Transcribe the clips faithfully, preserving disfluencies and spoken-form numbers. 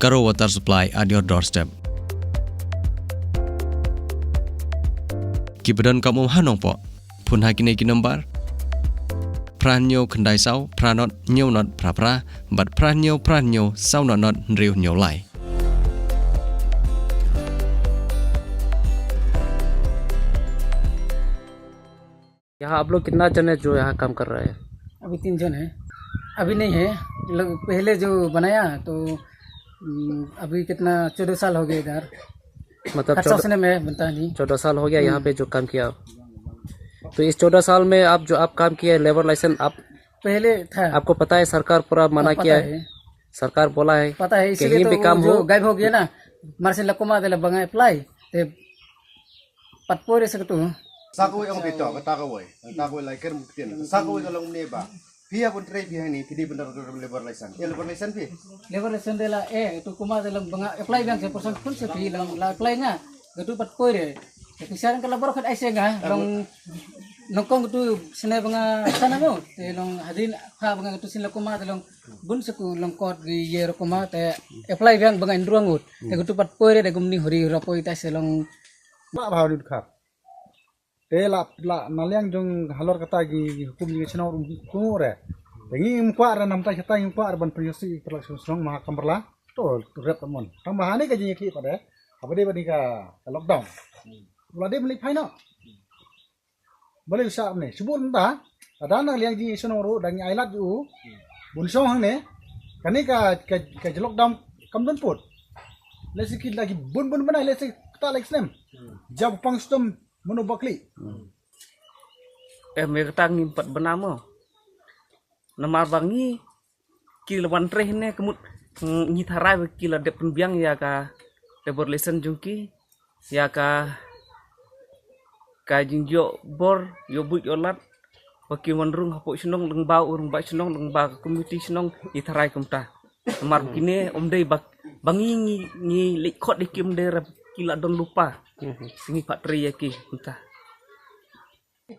Garo Water Supply at your doorstep. Ki ba donkam um ha Nongpoh, phone ha kine ki nombar: phra hynñiew khyndai saw phra nod hynñiew nod phra phra bad phra hynñiew phra hynñiew saw nod nod hynriew hynñiew lai. यहाँ आप लोग कितना जन है जो यहाँ काम कर रहा है? अभी तीन जन है, अभी नहीं है। लोग पहले जो बनाया तो, हम्म, अभी कितना, चौदह साल हो गया इधर। मतलब अठारह चौदह, सौ में बनता नहीं। चौदह साल हो गया यहाँ हम्म। पे जो काम किया। तो इस चौदह साल में आप जो आप काम किया, लेबर लाइसेंस आप पहले था। आपको पता है सरकार पूरा मना हाँ, पता किया है। है। सरकार बोला है पता है, कि इसीलिए यहीं तो पे वो काम जो हो। गायब हो गया ना, मरसिन लकुमा दे बंगा अप्लाई ते patpore sa katu. Sa kawei ong pito, kata kawei. Kata kawei lai ker muktin. Sa kawei ka long ne ba. Phi ïa bun trei phi hani, phi di bun da lebar laisan. Ïa lebar laisan phi. Lebar laisan de la eh, tu kuma de long banga apply bang se person kun se phi long la apply nga. Katu patpore. Katu siaran ka lebar khat ai se nga. Long nongkong katu sene banga sana mo. Te long hadin ha banga katu sin la kuma de long bun se ku long kot gi ye ro kuma te apply bang banga indruang ut. Te katu patpore de gumni hori ro poi ta se long. Ba ba hori khap. Te la, la na liang jong halor kata ki hukum ki shnong rum ku re. Te ngi im kwah re namta kata ngi im kwah re ban pynïoh si pyrlak shnong shnong ma kam pyrla. To rep mon. Tang ba hani ka jingki pa de. Apa de ba ni ka, ka lockdown. Bula de beli phai no. Beli sa ne. Subur nta. Ada na liang jing shnong ru dang ai lad ju. Bun shnong hang ne. Kani ka, ka, ka lockdown kam don put. Lesi ki lagi bun bun bana lesi kata lagi snem. Jab pang stom Mano bakli. Eh, me kata ngim pat bna mo. Namar ba ngi ki la wan trei ne kemut, mm, ngi tharai ba ki la dep pynbiang ïa ka labour license jong ki, ïa ka, ka jingjop bor, ïoh buit ïoh lad, ba ki wan rung hapoh shnong lyngba u rangbah shnong lyngba ka komiti shnong ngi tharai kumta. Namar kine ym dei ba, ba ngi, ngi, ngi leit khot ïa ki, ym dei re ki la don lypa. Ngi pat trei ïa ki mynta.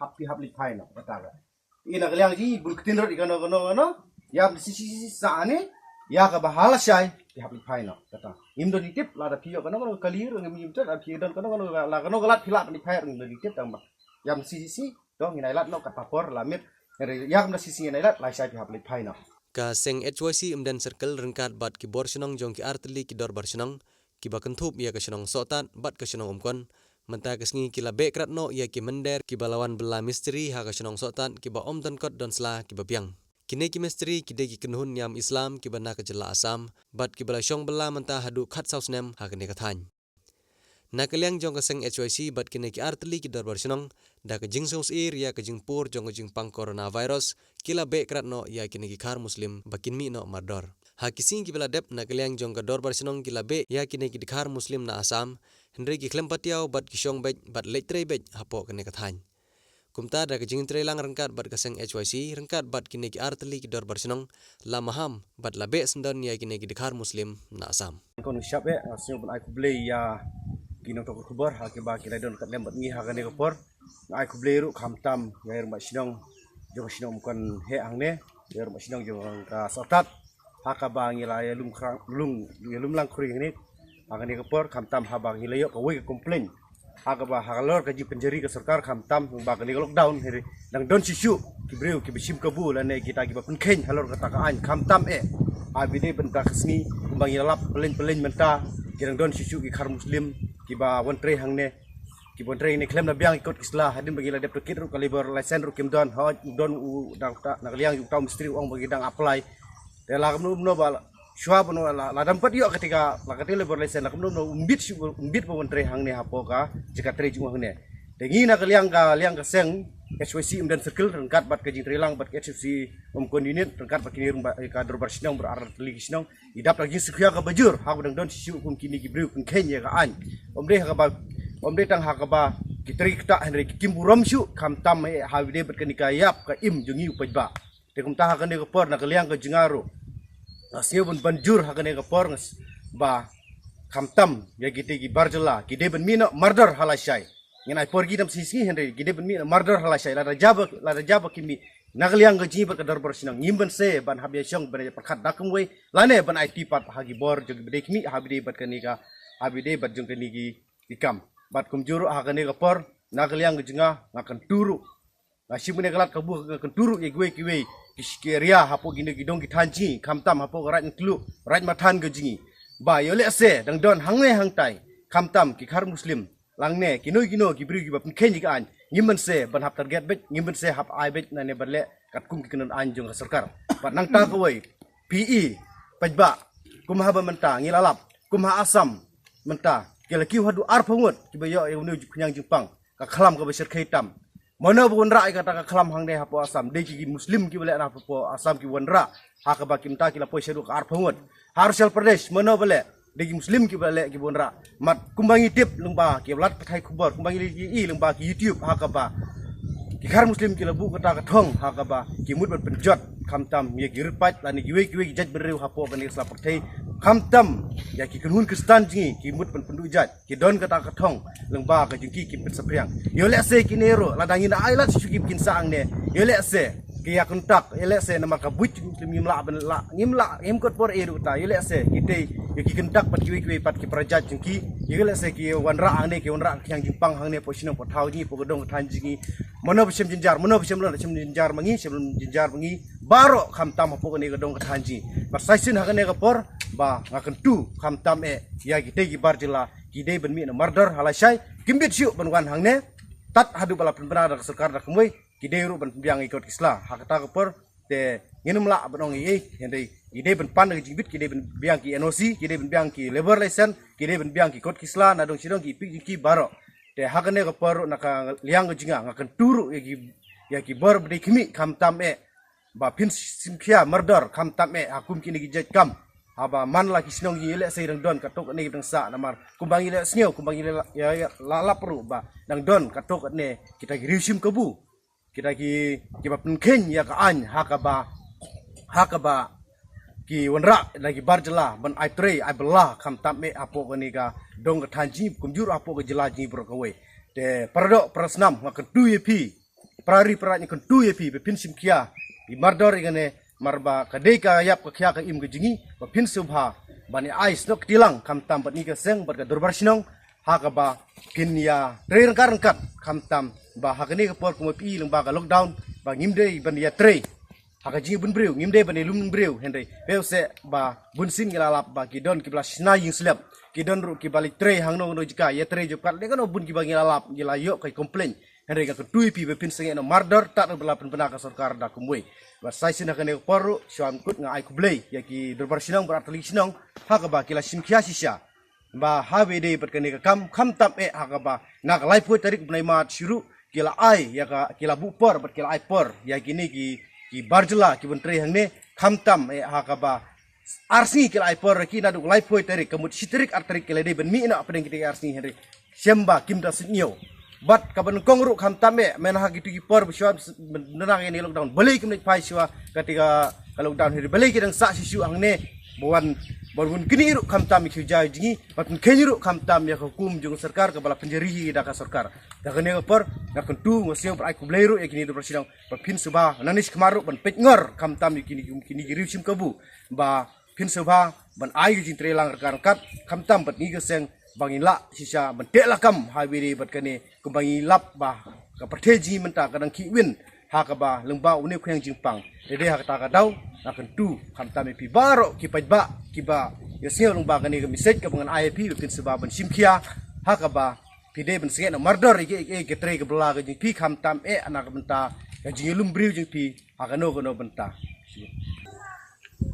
Hap ki hap leit phai noh kata ka. Ina ka liang ji bun ktien rot ïa kano kano kano. Ïa ka sisi sisa ani. Ïa kaba ha lashai ki hap leit phai noh kata. Ngim don tip lada phi ïoh kano kano ka kali ruh ngim tip lada phi don kano kano la kano ka lad phi lah leit phai ruh ngim don tip tang ba. Ïa ka sisi si. To ngin ai lad noh kata por la miet. Ïa ka sisi ngin ai lad lashai phi hap leit phai noh. Ka seng H Y C Umden Circle ryngkat bad ki bor shnong jong ki artylli ki dorbar shnong kiba kynthup ïa ka shnong Sohtat bad ka shnong Umkon mynta ka sngi ki la beh krad noh ïa ki mynder kiba la wan bylla mistri ha ka shnong Sohtat kiba ym don kot don sla kiba biang. Kine ki mistri ki dei ki kynhun niam Islam kiba na ka jylla Assam bad kiba la shong bylla mynta haduh khatsaw snem ha kane ka thaiñ. Na ka liang jong ka seng H Y C bad kine ki artylli ki dorbar shnong, da ka jingsngewsih ïa ka jingpur jong ka jingpang coronavirus, ki la beh krad noh ïa kine ki dkhar Muslim ba kin mih noh mardor. Ha ki sngi kiba la dep na ka liang jong ka dorbar shnong ki la beh ïa kine ki dkhar Muslim na Assam, hynrei ki khlem patiaw bad ki shong beit bad leit trei beit hapoh kane ka thaiñ. Kumta da ka jingtreilang ryngkat bad ka seng H Y C ryngkat bad kine ki artylli ki dorbar shnong la maham bad la beh syndon ïa kine ki dkhar Muslim na Assam. Kon shap eh, nga sngew ban ai khublei ïa ki nongthoh khubor ha kiba ki la don ryngkat lem bad ngi ha kane ka por. Nga ai khublei ruh khamtam ïa i rangbah shnong jong ka shnong Umkon heh hangne, ïa i rangbah shnong jong ka Sohtat. Ha kaba ngi la ïalum khrang, lum, ïalum lang khri hangne. Ha kane ka por khamtam haba ngi la ïoh kawei ka complain. Ha kaba halor ka jingpynjari ka sorkar khamtam ba kane ka lockdown hynrei dang don shisha ki briew kiba shim kabu lane kita kiba pynkheiñ halor kata ka aiñ khamtam eh. Haba dei bynta ka sngi kumba ngi la lap pyllein pyllein mynta ki dang don shisha ki dkhar Muslim kiba wan trei hangne. Kiba wan trei hangne khlem da biang ki kot ki sla hadien ba ngi la dep tohkit ruh ka labour license ruh kim don, hooid u don u dang ta na ka liang uta u mistri u ong ba ngi dang apply. Te la kumno kumno ba la, shuwa ba no la, la dang pat ïoh kata ka, la kata ka labour license la kumno kumno um bit shu, um bit ba wan trei hangne hapoh ka jaka trei jong u hangne. Te ngi na ka liang ka, liang ka seng H Y C Umden Circle ryngkat bad ka jingtreilang bad ka H Y C Umkon Unit ryngkat bad kine ruh ba ka dorbar shnong ba artylli ki shnong. Ngi dap da ka jingsngewkhia kaba jur ha kaba dang don shisha kum kine ki briew pynkheiñ ïa ka aiñ. Ym dei ha kaba, ym dei tang ha kaba ki trei ktah hynrei ki kim burom shuh khamtam eh ha kaba dei bad kane ka ïap ka im jong ngi u paidbah. Te kumta ha kane ka por na ka liang ka jong nga ruh nga sngew ban ban jur ha kane ka por nga s-, ba khamtam ïa kite ki bar jylla ki dei ban mih noh mardor ha lashai. Ngin ai por ki nam sngi sngi hynrei ki dei ban mih noh mardor ha lashai lada jia ba, lada jia ba ki mih Na ka liang ka jingim bad ka dorbar shnong ngim banse ban hap ïa shong ban ïa pyrkhat da kumwei lane ban aiti pat ha ki bor jong ki ba dei khmih ha ba dei bad kane ka ha ba dei bad jong kane ki ki kam. Bad kumjuh ruh ha kane ka por na ka liang ka jong nga nga kyntu ruh. Nga shim kane ka lad ka buh nga kyntu ruh ïa kiwei kiwei ki sh- ki area hapoh kine ki dong ki thaiñ jong ngi khamtam hapoh ka Raid Nongtluh, Raid Mathan ka jong ngi. Ba ïoh lehse dang don hangne hangtai khamtam ki khar Muslim. Lane kino kino ki briew kiba pynkheiñ ïa ka aiñ ngim banse ban hap target beit, ngim banse hap ai beit nane ban leh katkum ki kynhun aiñ jong ka sorkar. Bad nangta kawei phi i paidbah, kum haba mynta ngi la lap kum ha Assam mynta ki la kiew haduh arphew ngut kiba ïoh ïa une u khñiang jingpang ka khlam kaba shyrkhei tam. Mano ba wanrah ïa kata ka khlam hangne hapoh Assam? Dei ki Muslim kiba leh na hapoh Assam ki wanrah ha kaba ki mynta ki la poi shaduh ka arphew ngut. Ha Arunachal Pradesh mano ba leh? Dei ki Muslim kiba leh kiba wanrah. Mat kumba ngi tip lyngba ki lad pathai khubor, kumba ngi i lyngba ki YouTube ha kaba ki khar Muslim ki la buh kata ka thong ha kaba ki mut ban pynjot khamtam ïa ki rit paid lane kiwei kiwei ki jaitbynriew hapoh kane ka sla pyrthei, khamtam ïa ki kynhun Khristan jong ngi ki mut ban pynduh jait. Ki don kata ka thong lyngba ka jong ki ki pynsaphriang. Ïoh lehse kine ruh lada ngin ai lad shisha ki kin sa hangne, ïoh lehse ki ïa kyntak, ïoh lehse namar ka buit ngim lah ban lah, ngim lah, ngim kot por e ruh ta. Ïoh lehse kitei ïa ki kyntak pat kiwei kiwei pat ki para jait jong ki. Ïoh lehse ki wanrah hangne, ki wanrah khñiang jingpang hangne hapoh shnong hapoh thaw jong ngi, hapoh ka dong ka thaiñ jong ngi. Mano ba shem jynjar, mano ba shem lon, shem jynjar ma ngi, shem jynjar ma ngi baroh khamtam hapoh kane ka dong ka thaiñ jong ngi. Bad sa shisien ha kane ka por ba nga kyntu khamtam eh ïa kitei ki bar jylla ki dei ban mih na mardor ha lashai, kim bit shuh ban wan hangne. Tad haduh ba la pynbna da ka sorkar da kumwei, ki dei ruh ban pynbiang ïa ki kot ki sla. Ha kata ka por te ngin ym lah ban ong ei ei, hynrei ki dei ban pan da ka jingbit, ki dei ban biang ki N O C, ki dei ban biang ki labour license, ki dei ban biang ki kot ki sla na dong shi dong, ki pik jong ki baroh. Te ha kane ka por ruh na ka liang ka jong nga nga kyntu ruh ïa ki ïa ki bor ba dei khmih khamtam eh ba phin shim khia mardor khamtam eh ha kum kine ki jait kam. Haba man la ki shnong ïoh lehse dang don katto katne ki dang sah namar kumba ngi la sngew, kumba ngi la ïa, ïa, la lap ruh ba dang don katto katne kita ki riew shim kabu, kita ki kiba pynkheiñ ïa ka aiñ ha kaba ha kaba ki wanrah da ki bar jylla ban ai trei ai bylla khamtam eh hapoh kane ka dong ka thaiñ jong ngi, kumjuh hapoh ka jylla jong ngi baroh kawei. Te para doh para snam nga kyntu ïa phi, para ri para raid nga kyntu ïa phi ba phin shim khia ïa mardor ïa kane, namar ba ka dei ka ïap ka khia ka im ka jong ngi, ba phin sngewbha ban ïa ai snoh kti lang khamtam bad ngi ka seng bad ka dorbar shnong ha kaba phin ïa trei ryngkat ryngkat khamtam ba ha kane ka por kumba phi i lyngba ka lockdown ba ngim dei ban ïa trei ha ka jingïabynbriew, ngim dei ban ïalum briew, hynrei phi ïohsngew ba bun sien ngi la lap ba ki don kiba la shna ïing slep, ki don ruh kiba la trei hangno hangno jaka, ïa trei jingpyrkhat lei kano bun kiba ngi la lap, ngi la ïoh ka complain. Hynrei nga kyntu ïa phi ba phin sangeh noh mardor tad ba la pynbna ka sorkar da kumwei. Bad sa shisien ha kane ka por ruh shuwa kut nga ai khublei ïa ki dorbar shnong bad artylli ki shnong ha kaba ki la shim khia shisha ba ha ba dei bad kane ka kam khamtam eh ha kaba na ka laiphew tarik bnai March shuh ruh ki la ai ïa ka, ki la buh por bad ki la ai por ïa kine ki ki bar jylla ki ban trei hangne khamtam eh ha kaba ar sngi ki la ai por ïa ki, naduh laiphew tarik, ka mut shi tarik ar tarik ki la dei ban mih noh hapdeng kita ki ar sngi, hynrei shem ba kim da sngewthuh. Bad kaba nyngkong ruh khamtam eh, mynta ha kitu ki por ba shuwa mynta ha kane lockdown, balei kim leit phai shuwa kata ka lockdown, hynrei balei ki dang sah shisha hangne ba wan, ba wan kynnoh ruh khamtam ïa ki jait jong ngi, bad pynkheiñ ruh khamtam ïa ka hukum jong ka sorkar kaba la pynjari da ka sorkar. Da kane ka por nga kyntu, nga sngew bad ai khublei ruh ïa kine ki dorbar shnong ba phin sngewbha nangne shi khmat ruh ban peit ngor khamtam ïa kine, kine ki riew shim kabu ba phin sngewbha ban ai ka jingtrei lang ryngkat ryngkat khamtam bad ngi ka seng ba ngin lah shisha ban teh lakam ha ba dei bad kane, kumba ngi lap ba ka pyrthei jong ngi mynta ka dang khih win ha kaba lyngba une u khñiang jingpang. Te dei ha kata ka daw nga kyntu khamtam ïa phi baroh ki paidbah kiba ïohsngew lyngba kane ka message kaba ngan ai ïa phi ba phin sngewbha ban shim khia ha kaba phi dei ban sangeh noh mardor ïa ki, ïa ki, ïa ki trei ka bylla ka jong phi khamtam eh na ka bynta ka jingïalum briew jong phi ha kano kano bynta.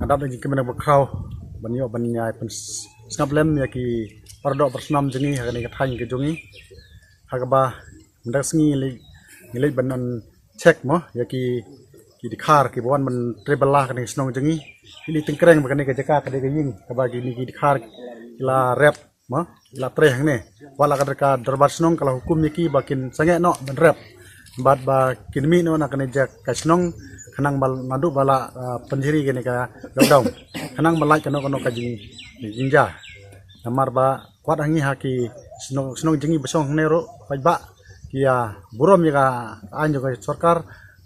Nga dap da jingkmen ba khraw ban ïoh ban ïai pynsngap lem ïa ki para doh para snam jong ngi ha kane ka thaiñ ka jong ngi. Ha kaba mynta ka sngi ngi leit, ngi leit ban check mo ïa ki, ki dkhar kiba wan ban trei bylla ha kane ka shnong jong ngi. Ngi leit tyngkreng ba kane ka jaka ka dei ka ïing kaba kine ki dkhar ki la rep mo, la trei hangne. Wat la ka dei ka dorbar shnong ka la hukum ïa ki ba kin sangeh noh ban rep bad ba kin mih noh na kane ka jaka ka shnong khnang ba naduh ba la, ah, pynjari kane ka lockdown, khnang ba lait kano kano ka jing, jingjia. Namar ba wat ha ngi ha ki shnong, shnong jong ngi ba shong hangne ruh paidbah ki ïa burom ïa ka aiñ jong ka sorkar.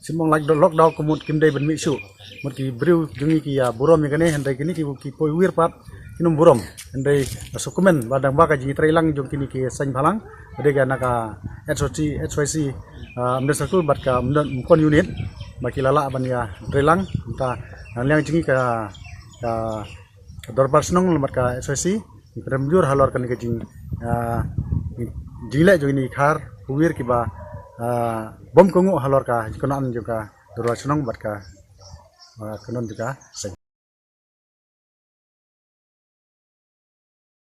Sim ong lak lockdown ka mut kim dei ban mih shuh. Mut ki briew jong ngi ki ïa burom ïa kane, hynrei kine ki, ki poi wir pat kim burom. Hynrei sngewkmen ba dang ba ka jingïatreilang jong kine ki seng bhalang, ba dei ka na ka H Y C, H Y C, ah, Umden Circle bad ka Umden, Umkon Unit, ba ki la lah ban ïatreilang. Ka, ah, liang jong ngi ka, ka ka Dorbar Shnong bad ka H Y C ngi pynrem jur halor kane ka jing, ah, jingleh jong kine ki khar khawiar kiba, ah, bym kohnguh halor ka jingkynnoh jong ka Dorbar Shnong bad ka, ah, kynnoh jong ka seng.